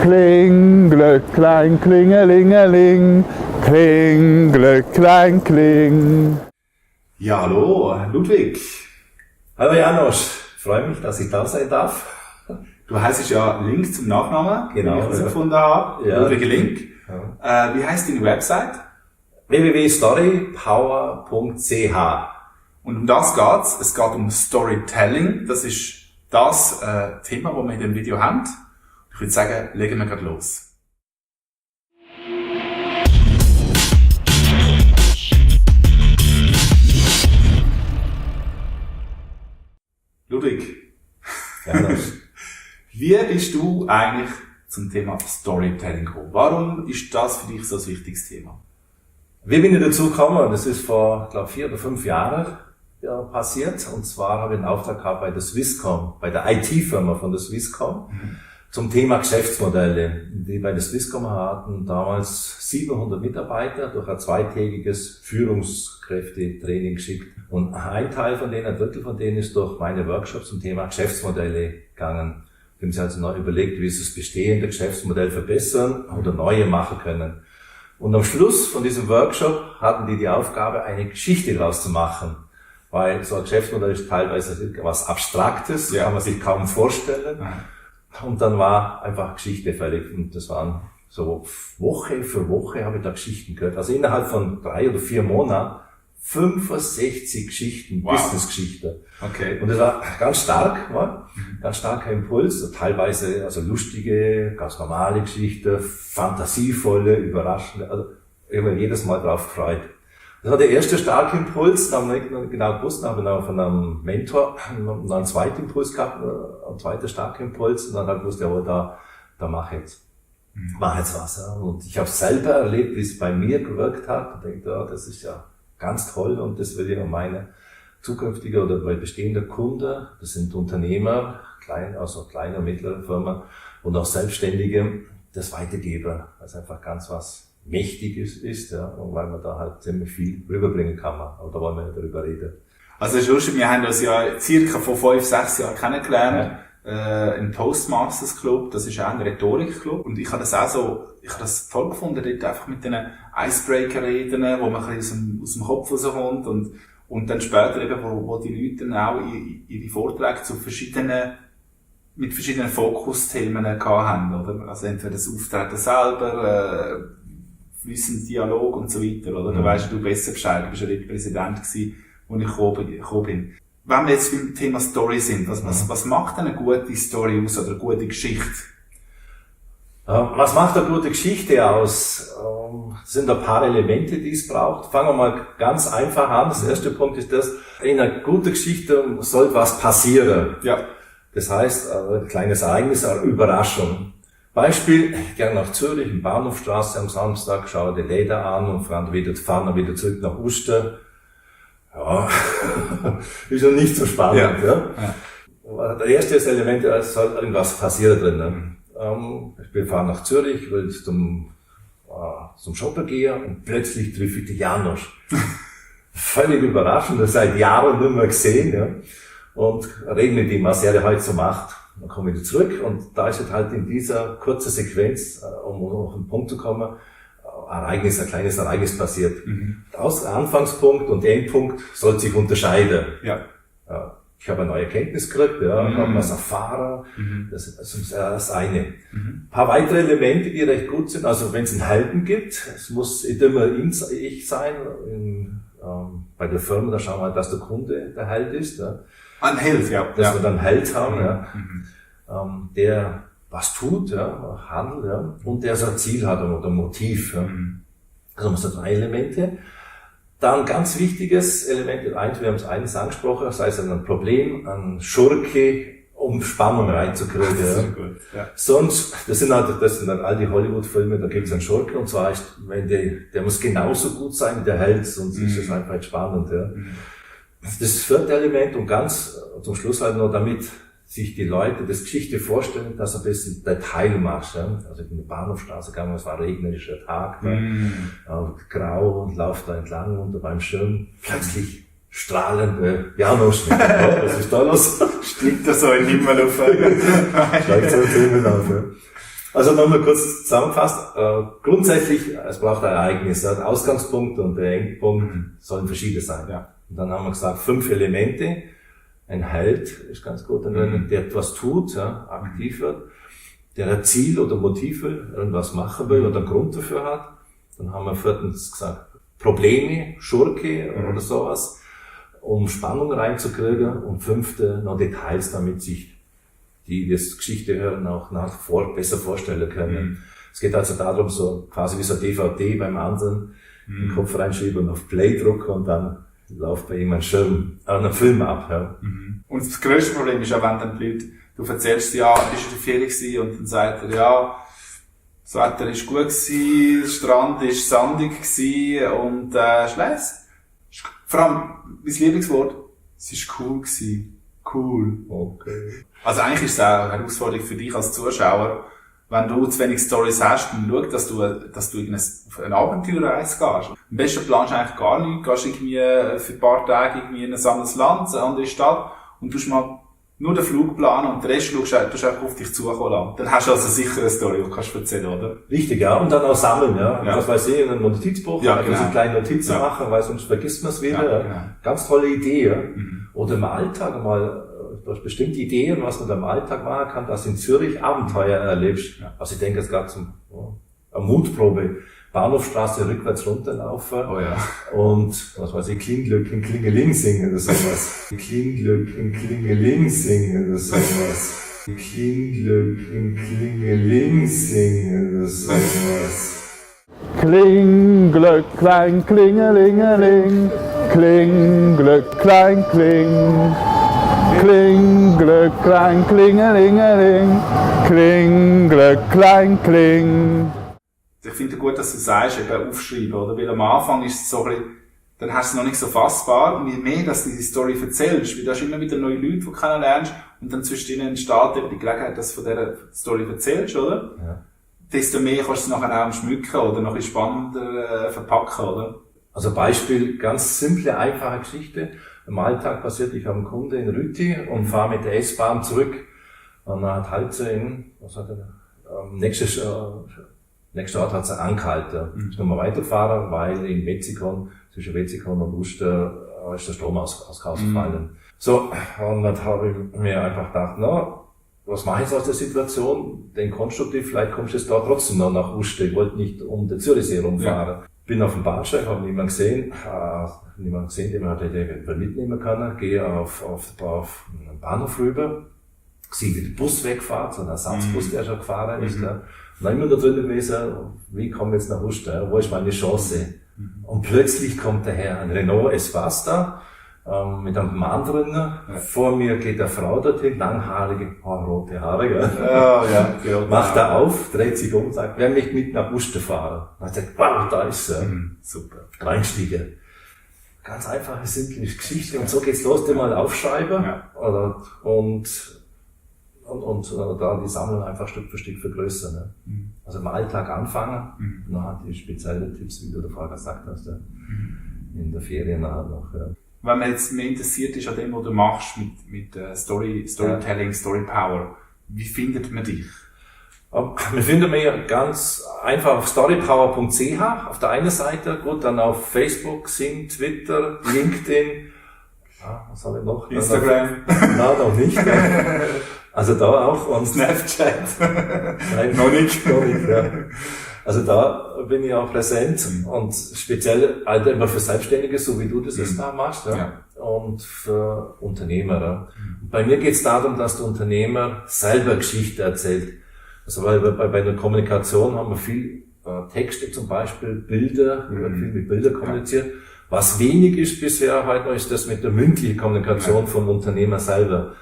Kling, Glöcklein, klingelingeling, kling, Glöcklein, kling. Ja, hallo, Ludwig. Hallo Janosch, freue mich, dass ich da sein darf. Du heißt ja Link zum Nachnamen, Genau, wie ich herausgefunden habe. Ja. Ludwig Link. Ja. Wie heißt deine Website? www.storypower.ch. Und um das geht's. Es geht um Storytelling. Das ist das Thema, das wir in dem Video haben. Ich würde sagen, legen wir gerade los. Ludwig, Janosch. wie bist du eigentlich zum Thema Storytelling gekommen? Warum ist das für dich so ein wichtiges Thema? Wie bin ich dazu gekommen? Das ist vor, glaube 4 oder 5 Jahren passiert. Und zwar habe ich einen Auftrag gehabt bei der Swisscom, bei der IT-Firma von der Swisscom, zum Thema Geschäftsmodelle. Die bei der Swisscom hatten damals 700 Mitarbeiter durch ein 2-tägiges Führungskräftetraining geschickt. Und ein Teil von denen, ein Drittel von denen ist durch meine Workshops zum Thema Geschäftsmodelle gegangen. Wir haben sich also noch überlegt, wie sie das bestehende Geschäftsmodell verbessern oder neue machen können. Und am Schluss von diesem Workshop hatten die Aufgabe, eine Geschichte daraus zu machen. Weil so ein Geschäftsmodell ist teilweise was Abstraktes, kann man sich kaum vorstellen. Und dann war einfach Geschichte fällig. Und das waren so Woche für Woche habe ich da Geschichten gehört. Also innerhalb von 3 oder 4 Monaten 65 Geschichten, wow. Business-Geschichten. Okay. Und das war ganz stark, ganz starker Impuls. Teilweise also lustige, ganz normale Geschichten, fantasievolle, überraschende. Also ich habe mich jedes Mal drauf gefreut. Das war der erste starke Impuls, dann haben wir nicht genau gewusst, dann habe ich noch von einem Mentor noch einen zweiten Impuls gehabt, ein zweiter starker Impuls, und dann habe ich gewusst, ja, da mach jetzt was. Ja. Und ich habe selber erlebt, wie es bei mir gewirkt hat, und denke, ja, das ist ja ganz toll, und das will ich auch meine zukünftige oder bei bestehender Kunden, das sind Unternehmer, kleine, mittlere Firmen und auch Selbstständige, das weitergeben, was einfach ganz was Mächtiges ist, ja, und weil man da halt ziemlich viel rüberbringen kann, aber da wollen wir nicht darüber reden. Also es ist lustig, wir haben uns ja circa vor 5-6 Jahren kennengelernt, im Toastmasters Club, das ist auch ein Rhetorikclub, und ich habe das toll gefunden, dort einfach mit den Icebreaker-Reden, wo man ein bisschen aus dem Kopf rauskommt, und dann später eben, wo die Leute dann auch ihre Vorträge mit verschiedenen Fokusthemen gehabt haben, oder? Also entweder das Auftreten selber, fließenden Dialog und so weiter, oder? Da weisst du besser Bescheid, du bist ja dort Präsident gewesen, wo ich gekommen bin. Wenn wir jetzt beim Thema Story sind, was macht eine gute Story aus, oder eine gute Geschichte? Was macht eine gute Geschichte aus? Es sind ein paar Elemente, die es braucht. Fangen wir mal ganz einfach an. Das erste Punkt ist das, in einer guten Geschichte soll was passieren. Ja. Das heißt, ein kleines Ereignis, eine Überraschung. Beispiel, ich gehe nach Zürich, in Bahnhofstraße am Samstag, schaue die Läden an und fahren wieder zurück nach Uster. Ja, ist noch nicht so spannend. Ja. Das erste Element, es soll irgendwas passieren drin. Wir fahren nach Zürich, will zum Shoppen gehen, und plötzlich treffe ich die Janosch. Völlig überraschend, das seit Jahren nicht mehr gesehen. Ja. Und reden mit ihm, was er heute so macht. Dann komme ich wieder zurück, und da ist halt in dieser kurzen Sequenz, um auf den Punkt zu kommen, ein kleines Ereignis passiert. Der Anfangspunkt und Endpunkt soll sich unterscheiden. Ja. Ich habe eine neue Erkenntnis gekriegt, habe was erfahren, das ist das eine. Ein paar weitere Elemente, die recht gut sind, also wenn es einen Helden gibt, es muss nicht immer ich sein, bei der Firma, da schauen wir halt, dass der Kunde der Held ist. Ja. Ein Held, ja. Dass wir dann einen Held haben, der was tut, handelt, und der so ein Ziel hat oder ein Motiv. Ja. Also haben wir so 3 Elemente. Dann ganz wichtiges Element, wir haben es eines angesprochen, das heißt ein Problem, ein Schurke, um Spannung reinzukriegen. Das ist gut, ja. Sonst, das sind dann all die Hollywood-Filme, da gibt es einen Schurke, und zwar ist, der muss genauso gut sein wie der Held, sonst ist es einfach nicht spannend. Ja. Das 4. Element, und ganz zum Schluss halt noch, damit sich die Leute das Geschichte vorstellen, dass ein bisschen Detailmarsch, also in der Bahnhofstraße gegangen, es war ein regnerischer Tag, grau, und laufe da entlang, und beim Schirm plötzlich strahlende Janosch. Was ist da los? Steigt da so in den Himmel auf. Steigt so in den Himmel auf, ja. Also nochmal kurz zusammengefasst. Grundsätzlich, es braucht ein Ereignis. Der Ausgangspunkt und der Endpunkt sollen verschiedene sein. Ja. Und dann haben wir gesagt, 5 Elemente. Ein Held ist ganz gut, der etwas tut, ja, aktiv wird, der ein Ziel oder Motiv will, irgendwas machen will oder einen Grund dafür hat. Dann haben wir 4. gesagt, Probleme, Schurke oder sowas, um Spannung reinzukriegen. Und 5. noch Details, damit sich die das Geschichte hören auch besser vorstellen können. Es geht also darum, so quasi wie so ein DVD beim anderen, den Kopf reinschieben und auf Play drücken und dann läuft bei ihm ein Film ab. Ja. Und das grösste Problem ist auch, wenn dann die Leute, du erzählst, ja, bist du in der Ferien gewesen, und dann sagt er, ja, das Wetter ist gut gewesen, der Strand ist sandig gewesen und Schleiß. Vor allem, mein Lieblingswort, es ist cool gewesen. Cool. Okay. Also eigentlich ist es auch eine Herausforderung für dich als Zuschauer, wenn du zu wenig Storys hast, dann schau, dass du auf eine Abenteuerreise gehst. Am besten planst du eigentlich gar nichts, gehst irgendwie für ein paar Tage irgendwie in ein anderes Land, eine andere Stadt und tust mal nur den Flug planen und den Rest tust einfach auf dich zukommen lassen. Dann hast du also sicher eine Story, die du kannst erzählen, oder? Richtig, ja. Und dann auch sammeln, ja. Ja. Das weiß ich, in einem Notizbuch, ja, also so kleine Notizen machen, weil sonst vergisst man es wieder. Ja, genau. Ganz tolle Idee, ja. Oder im Alltag mal, du hast bestimmte Ideen, was man im Alltag machen kann, dass du in Zürich Abenteuer erlebst. Ja. Also ich denke jetzt gerade eine Mutprobe. Bahnhofstraße rückwärts runterlaufen. Oh ja. Und, was weiß ich, Klingglück in Klingeling singen oder sowas. Klingglück in Klingeling singen oder sowas. Klingglück in Klingeling singen oder sowas. Kling, Glück, klein, klingelingeling. Kling, Glück, klein, kling. Kling, Glück, klein, klingelingeling. Kling, Glück, klein, kling. Ich finde es gut, dass du sagst, eben aufschreiben, oder? Weil am Anfang ist es so ein bisschen, dann hast du es noch nicht so fassbar. Und je mehr, dass du diese Story erzählst, weil du hast immer wieder neue Leute, die du kennenlernst, und dann zwischen ihnen entsteht eben die Gelegenheit, dass du von dieser Story erzählst, oder? Ja. Desto mehr kannst du es nachher auch schmücken oder noch ein bisschen spannender verpacken, oder? Also Beispiel, ganz simple, einfache Geschichte. Im Alltag passiert, ich habe einen Kunde in Rüti und fahre mit der S-Bahn zurück. Und dann hat halt nächster Ort hat sie angehalten. Ich kann mal weiterfahren, weil in Wetzikon, zwischen Wetzikon und Uster, ist der Strom ausgefallen. So, und dann habe ich mir einfach gedacht, na, was mache ich jetzt aus der Situation? Den konstruktiv, vielleicht kommst du jetzt da trotzdem noch nach Uster. Ich wollte nicht um den Zürichsee rumfahren. Ja. Bin auf dem Bahnsteig, habe niemanden gesehen, den man hätte mitnehmen können, gehe auf einen Bahnhof rüber, sehe, wie der Bus wegfährt, so ein Ersatzbus, der schon gefahren ist. Und dann immer da drin gewesen, wie komme ich jetzt nach Uster, wo ist meine Chance? Und plötzlich kommt daher ein Renault Espace mit einem Mann drin. Vor mir geht eine Frau dorthin, langhaarige, rote Haare, gell? Ja. Macht er auf, dreht sich um und sagt, wer möchte mit nach Uster fahren? Und er sagt, wow, da ist er. Super. Reinstiege. Ganz einfache, simple Geschichte. Und so geht's los, den mal aufschreiben. Ja. Und da die Sammlung einfach Stück für Stück vergrößern. Ne? Also im Alltag anfangen, und dann hat die speziellen Tipps, wie du da vorher gesagt hast, in der Ferien nachher noch. Ja. Wenn man jetzt mehr interessiert ist an dem, was du machst mit Storytelling, Story Power, wie findet man dich? Wir finden mich ganz einfach auf storypower.ch auf der einen Seite, gut, dann auf Facebook, Xing, Twitter, LinkedIn, was habe ich noch? Instagram? Nein, noch nicht. Also da auch. Und Snapchat? Nein, noch nicht, ja. Also da bin ich auch präsent und speziell halt immer für Selbstständige, so wie du das jetzt da machst, ja. Und für Unternehmer. Ja. Bei mir geht es darum, dass der Unternehmer selber Geschichte erzählt. Also weil bei der Kommunikation haben wir viel Texte zum Beispiel, Bilder, wir werden viel mit Bildern kommuniziert. Was wenig ist bisher heute noch, ist das mit der mündlichen Kommunikation vom Unternehmer selber.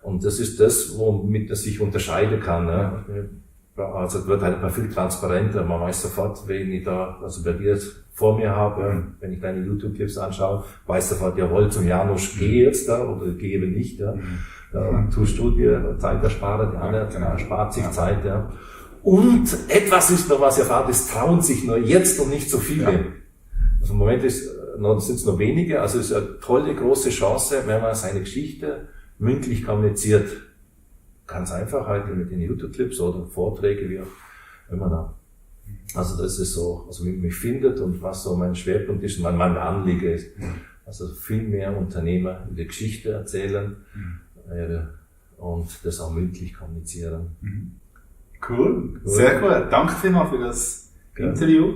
Und das ist das, womit er sich unterscheiden kann. Ne? Also es wird halt einfach viel transparenter. Man weiß sofort, wen ich da, also bei dir jetzt vor mir habe, wenn ich deine YouTube-Clips anschaue, weiß sofort, jawohl, zum Janusz geh jetzt da oder geh eben nicht. Ja. Da tust du dir Zeit ersparen, die andere spart sich Zeit. Ja. Und etwas ist noch, was ihr erfahrt, es trauen sich nur jetzt noch nicht so viele. Ja. Also im Moment sind es noch wenige, also es ist eine tolle, große Chance, wenn man seine Geschichte mündlich kommuniziert. ganz einfach heute mit den YouTube-Clips oder Vorträge, wie auch immer da. Also das ist so, also wie man mich findet und was so mein Schwerpunkt ist und mein Anliegen ist. Also viel mehr Unternehmer in der Geschichte erzählen und das auch mündlich kommunizieren. Cool. Sehr gut. Danke vielmals für das Interview.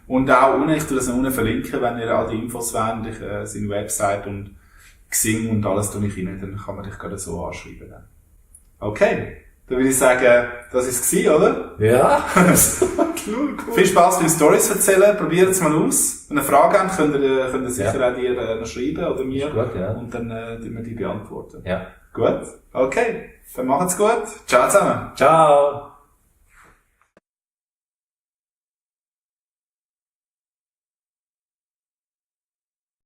Und auch unten, ich tue das unten verlinken, wenn ihr all die Infos wollt, seine Website und Xing und alles tue ich rein, dann kann man dich gerade so anschreiben. Okay. Dann würde ich sagen, das ist es, oder? Ja. Cool. Viel Spaß beim Stories erzählen. Probiert es mal aus. Wenn ihr Fragen habt, könnt ihr sicher auch dir noch schreiben oder mir. Gut, ja. Und dann tun wir die beantworten. Ja. Gut. Okay. Dann macht's gut. Ciao zusammen. Ciao.